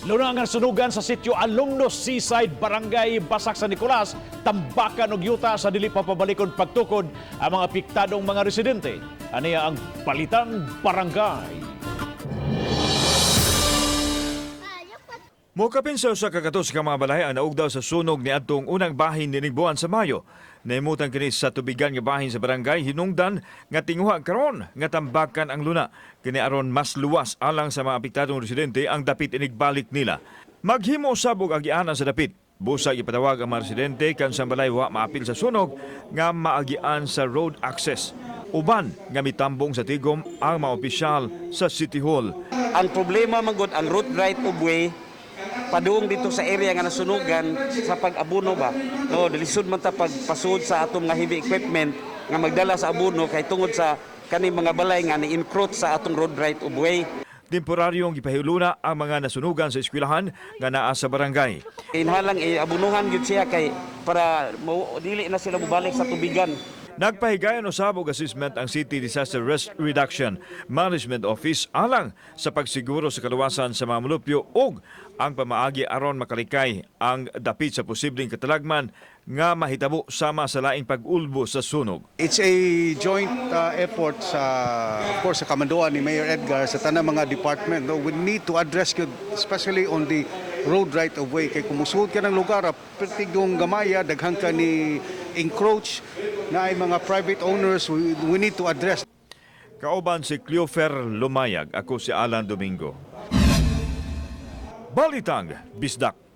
Luna ang nasunugan sa sitio Alumnos Seaside, Barangay Basak, San Nicolas, tambakan og yuta sa dili pa pabalikon pagtukod ang mga apektadong mga residente. Aniya ang Balitang Barangay. Mokapin sa 100 ka mga balay ang naugdaw sa sunog niadtong unang bahin nining buwan sa Mayo. Nahimutan kini sa tubigan nga bahin sa barangay, hinungdan nga tinguha karon nga tambakan ang luna. Kini aron mas luwas alang sa mga apektadong residente ang dapit inigbalik nila. Maghimo usab og agianan sa dapit. Busa ipatawag ang mga residente kan sa balay wa maapil sa sunog nga maagian sa road access. Uban nga mitambong sa tigom ang mga opisyal sa City Hall. Ang problema man gud ang road right of way padung dito sa area nga nasunugan sa pag-abuno ba. No, lisod man ta pagpasud sa atong mga heavy equipment nga magdala sa abono kay tungod sa kani mga balay nga ni-encroach sa atong road right of way. Temporaryong gipahiluna ang mga nasunugan sa eskwelahan nga naa sa barangay. Inhalang iabunuhan gyud siya kay para mo, dili na sila mobalik sa tubigan. Nagpahigayon usab og assessment ang City Disaster Risk Reduction Management Office alang sa pagsiguro sa kaluwasan sa mga mulupyo ug ang pamaagi aron makalikay ang dapit sa posibleng katalagman nga mahitabo sama sa laing pag-ulbo sa sunog. It's a joint effort sa, of course, sa kamanduan ni Mayor Edgar, sa tanang mga department. No, we need to address gyud, especially on the road right of way, kay kung musulod ka ng lugar, pertigong gamaya, daghan ka ni encroach na ay mga private owners, we need to address. Kauban si Cleofer Lumayag, ako si Alan Domingo. Balitang Bisdak.